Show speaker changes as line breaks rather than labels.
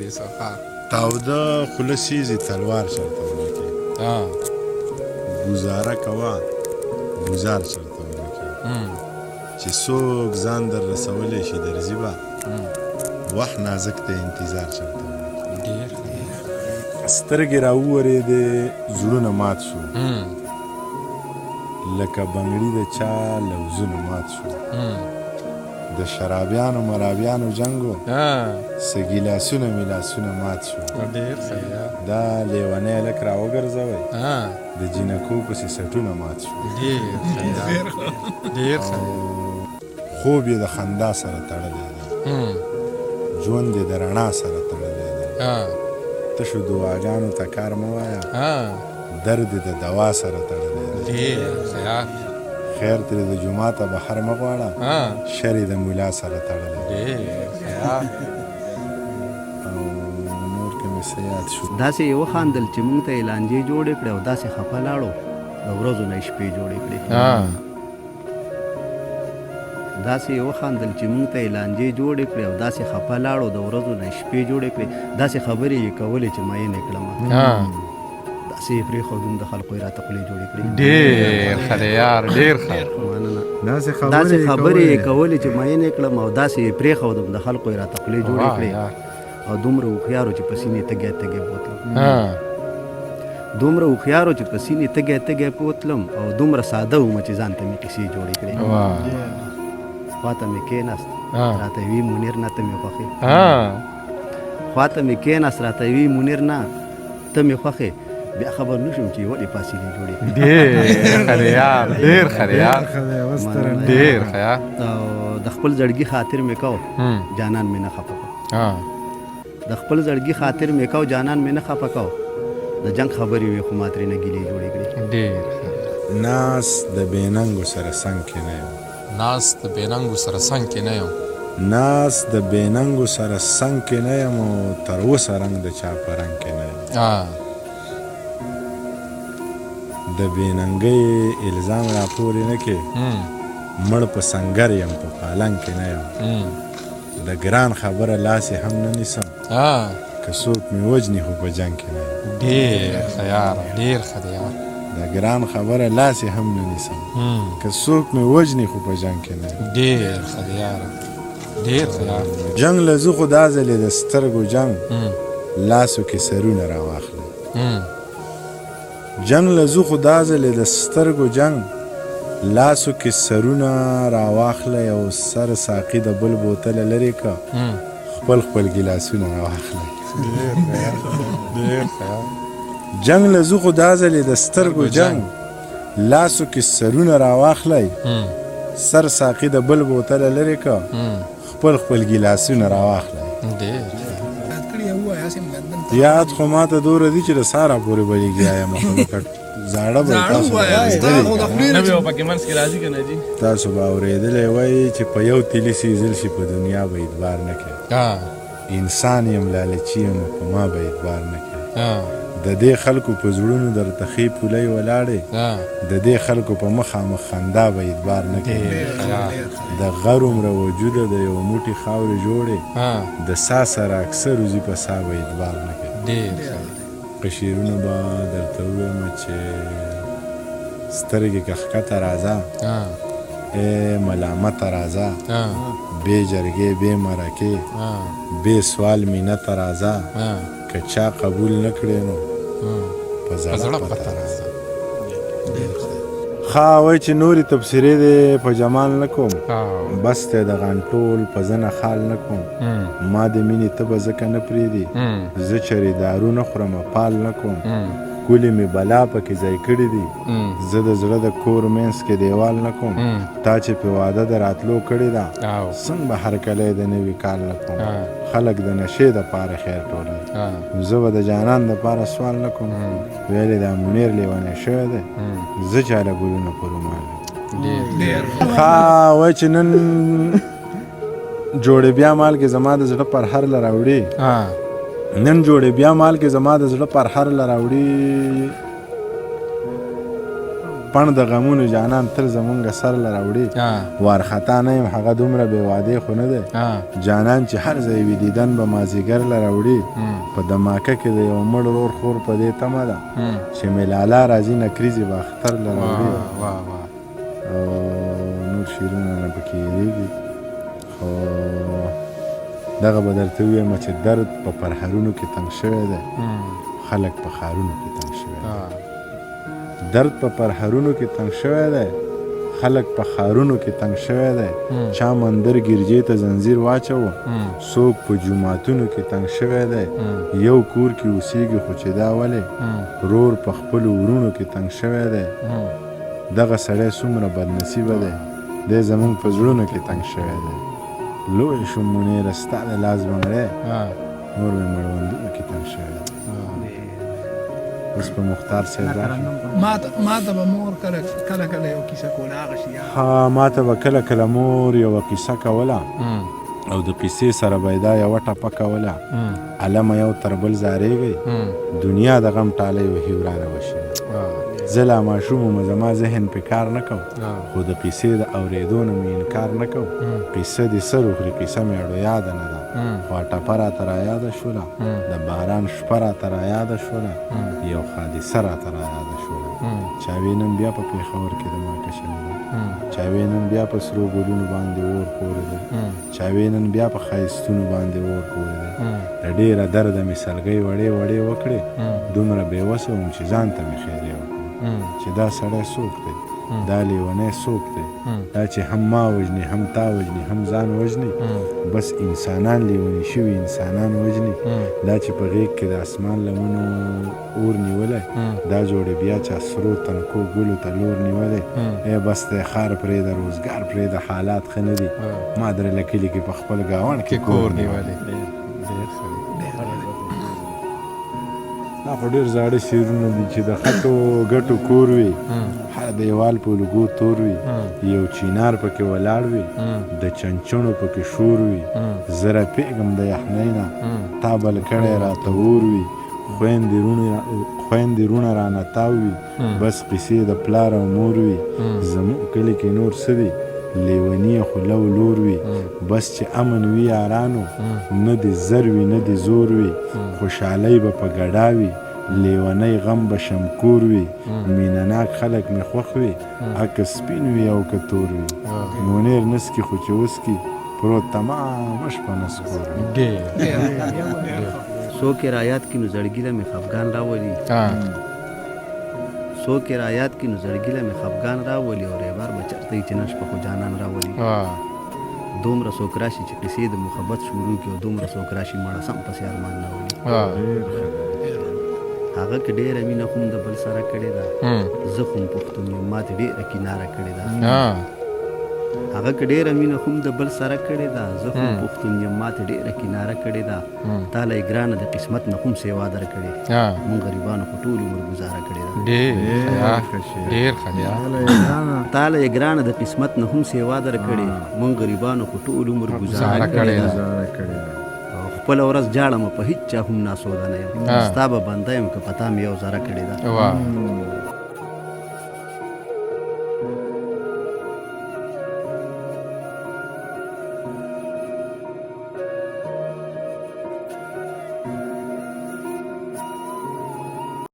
دې څه ها.
تاوده خوله سیزي تلوار چرته ورکې.
ها.
گزاره کوه گزار چرته ورکې. چې څوک ځان در رسولی شي درځي به، وخت نازک دی انتظار چرته ورکې.
ډیر.
سترګې راوورېدې زړونه مات شو، لکه بنګړي د چا لوزونه مات شو. د شرابیانو مرابیانو جنګو څه ګیلاسونه میلاسونه مات شو.
ډیر صحیح.
دا لیونی هلک راوګرځوی د جینکو پسې سټونه مات شو.
ډیر صحیح، ډیر صحیح.
خوب یې د خندا سره تړلی دی، ژوند یې د رڼا سره تړلی دی. تشو دعاګانو ته کار مه وایه، درد یې د دوا سره تړلی دی.
ډیر صحیح.
خیر ترې د جوماته بهر مه غواړه، شر یې د ملا سره تړلی دی.
ډیر صحیح.
او نور که مې څه یاد شو.
داسې یې وخاندل چې موږ ته یې لانجې جوړې کړې او داسې خفه لاړو د ورځو نه یې شپې جوړې کړې. داسې یې وخاندل چې موږ ته یې لانجې جوړې کړې او داسې خفه لاړو د ورځو نه یې شپې جوړې کړې. داسې خبرې یې کولې چې مین یې کړم، داسې یې پرېښودم د خلکو یې راته خولې جوړې کړې.
ډیر ښه دی یار، ډیر ښه.
مننه.
داسې
داسې خبرې یې کولې چې مین یې کړم او داسې یې پرېښودم د خلکو یې راته خولې جوړې کړې. او دومره هوښیارو چې په سینې تږی تږی بوتلم، دومره هوښیارو چې په سینې تږی تږی بوتلم او دومره ساده وم چې ځان ته مې کیسې جوړې کړې. خواته مې کېناست راته وی منیر نه ته مې خوښې. خواته مې کېناست راته وی منیر نه ته مې خوښې. بیا خبر نشم چې ولې فاصلې جوړې کړې.
ډیر ښه دی یار، ډیر ښه دی یار، ډیر ښه یار.
او د خپل زړګي خاطر مې کو جانان مې نه خفه کو. د خپل زړګي خاطر مې کو جانان مې نه خفه کو. د جنگ خبرې وې خو ما ترې نه ګیلې جوړې کړې.
ډیر ښه.
ناس د بېننګو سره څنګ کې نه یم.
ناس د بېننګو سره څنګ کې نه یم.
ناس د بېننګو سره څنګ کې نه یم او تر اوسه رنګ د چا په رنګ کې نه یم. د بېننګۍ الزام راپورې نه کې، مړ په سنګر یم په پالنګ کې نه یم. د ګران خبره لاس یې هم نه نیسم، که څوک مې وژني خو په جنګ کې نه یم.
ډیر ښه یار، ډیر ښه دی یار.
د ګران خبره لاس یې هم نه نیسم، که څوک مې وژني خو په جنګ کې نه یم.
ډیر ښه دی یار، ډیر ښه یار.
جنګ له ځو خو دا ځلې د سترګو جنګ، لاسو کې سرونه راواخلئ. جنګ له ځو خو دا ځلې د سترګو جنګ، لاسو کې سرونه راواخلئ او سر ساقي د بل بوتله لرې که، خپل خپل ګیلاسونه راواخلئ.
ډیر ښه.
جنګ له ځو خو دا ځلې د سترګو جنګ، لاسو کې سرونه راواخلئ، سر ساقي د بل بوتله لرې که، خپل خپل ګیلاسونه راواخلئ.
ډیر.
یاد خو ماته دوره دي چې د سارا پورې به لګیا یم، خو لکه زاړه به تاسو تاسو به اورېدلی وای چې په یو تیلي سیزل شي په دنیا به اعتبار نه کوي. انسان یم لالچي یم په ما به اعتبار نه کوي. د دې خلکو په زړونو درته ښې پولۍ ولاړې، د دې خلکو په مخامخ خندا به اعتبار نه کوي. د غر عمره وجوده د یو موټي خاورې جوړې، د سا سره اکثر وځي په سا به اعتبار نه کوي. ښه شعرونه به درته ووایم چې سترګې که ښکته راځه، ای ملامته راځه، بې جرګې بې مرکې بې سوال مینته راځه، که چا قبول نه کړې نو په زړه پته راځه. ښه وایي چې نورې تبصرې دې په جمال نه کوم، بس ته د غانټول په زنه خال نه کوم. ما د مینې تبه ځکه نه پرېږدي، زه چرې دارو نه خورم پال نه کوم. ګلې مې بلا پکې ځای کړي دي، زه د زړه د کور منځ کې دیوال نه کوم. تا چې په واده د راتلو کړې ده، څنګه به هرکلی د نوي کال نه کوم. خلک د نشې دپاره خیر ټولوي، زه به د جانان دپاره سوال نه کوم. ویلې دا منیر لیونی شوی دی، زه چاله ګلونه په رومال. ښه وایي چې نن جوړې بیا مال کې زما د زړه پر هر له راوړي، نن جوړې بیا مال کې زما د زړه پر هر له راوړي. پڼ د غمونو جانان تل زمونږ سر له راوړي. وارخطا نه یم هغه دومره بې وعدې خو نه دی. جانان چې هر ځای وي دیدن به مازیګر له راوړي. په دماکه کې د یو مړ ورور خور په دې تمه ده چې مې لالا راځي نکریزې به اختر له راوړي. او نور شعرونه نه پکې هېرېږي، خو دغه به درته ووایم چې درد په پرهرونو کې تنګ شوی دی، خلک په ښارونو کې تنګ شوی دی. درد په پرهرونو کې تنګ شوی دی، خلک په ښارونو کې تنګ شوی دی. چا مندر ګرجې ته زنځیر واچوه، څوک په جوماتونو کې تنګ شوی دی. یو کور کې اوسېږي خو چې دا ولې رور په خپلو وروڼو کې تنګ شوی دی. دغه سړی څومره بدنصیبه دی، دی زمونږ په زړونو کې تنګ شوی دی. لوی شوم منیره ستا د لاس بنګړی، نور مې مړوندونو کې تنګ شوی دی. اوس په مختار صاحب راشم.
ما ته به مور کله کله کله یو کیسه کوله، هغه شي.
ها، ما ته به کله کله مور یوه کیسه کوله او د کیسې سره به یې دا یوه ټپه کوله: علمه یو تر بل ځارېږئ، دنیا د غم ټالۍ وهي ورانه به شي. زه لا ماشوم وم، زما ذهن پې کار نه کو، خو د قصې د اورېدو نه مې انکار نه کو. قصه دې سر وخوري، قصه مې اړو یاده نه ده، خو ټپه راته رایاده شوله، د باران شپه راته رایاده شوله، یو حادثه راته رایاده شوله. چا وی نن بیا په پېښور کې دماکه شوې ده، چا وی نن بیا په سرو ګلونو باندې اور پورې دی، چا وی نن بیا په ښایستونو باندې اور پورې دی. له ډېره درده مې سلګۍ وړې وړې وکړې، دومره بېوسه وم چې ځان ته مې خیرې وکړې، چې دا سړی څوک دی، دا لیونی څوک دی، دا چې هم ما وژني، هم تا وژني، هم ځان وژني. بس انسانان لیوني شوي، انسانان وژني. دا چې په غېږ کې د اسمان لمنو اور نیولی، دا جوړې بیا چا سرو تنکو ګلو ته لور نیولی. ای بس دی، ښار پرېږده، روزګار پرېږده، حالات ښه نه دي، ما درله کلي کې په خپل ګاونډ کې
کور نیولی. ډېر ښه.
دا خو ډېر زاړه شعرونه دي چې د خټو ګټو کور وي، هر دیوال په لوګو تور وي، یو چینار پکې ولاړ وي، د چنچڼو پکې شور وي. زه رپېږم د یخنۍ نه، تا بل کړی راته اور وي، خویندې روڼه رانه تاو وي، بس قصې د پلار او مور وي. زموږ کلي کې نور څه دي، لیونی خو لو لور وي. بس چې امن وي یارانو، نه دې زر وي نه دې زور وي، خوشحالۍ به په ګډا وي، لیونی غم به شمکور وي. مینه ناک خلک مې خوښ وي، که سپین وي او که تور وي. مونیر نسکي خو چې وسکي، پروت تمامه شپه نسکور وي.
ډېر.
څوک یې رایاد کړي نو زړګي له مې خفګان راولي. څوک یې رایاد کړي نو زړګي له مې خفګان راولي، او ریبار به چرته وي چې نن شپه خو جانان راولي. دومره څوک راشي چې قصې د محبت شروع کړي، او دومره څوک راشي مړه سم پسې ارمان راولي. هغه کې ډېره مینه هم د بل سره کړې ده، زه خو پښتون یم، ماته ډېره کناره کړې ده. هغه کې ډېره مینه هم د بل سره کړې ده، زه خو پښتون یم، ماته ډېره کناره کړې ده. تاله یې ګرانه د قسمت نه هم سیوا درکړې، مونږ غریبانو خو ټول عمر ګزاره کړې ده.
ډېر ډېر ښه.
تاله یې ګرانه د قسمت نه هم سیوا درکړې، مونږ غریبانو خو ټول عمر ګزاره کړې ده. او خپله ورځ جاړم، په هیڅ چا هم ناسوده نه یم، ستا به بنده یم که په تا مې یو ذره کړې ده.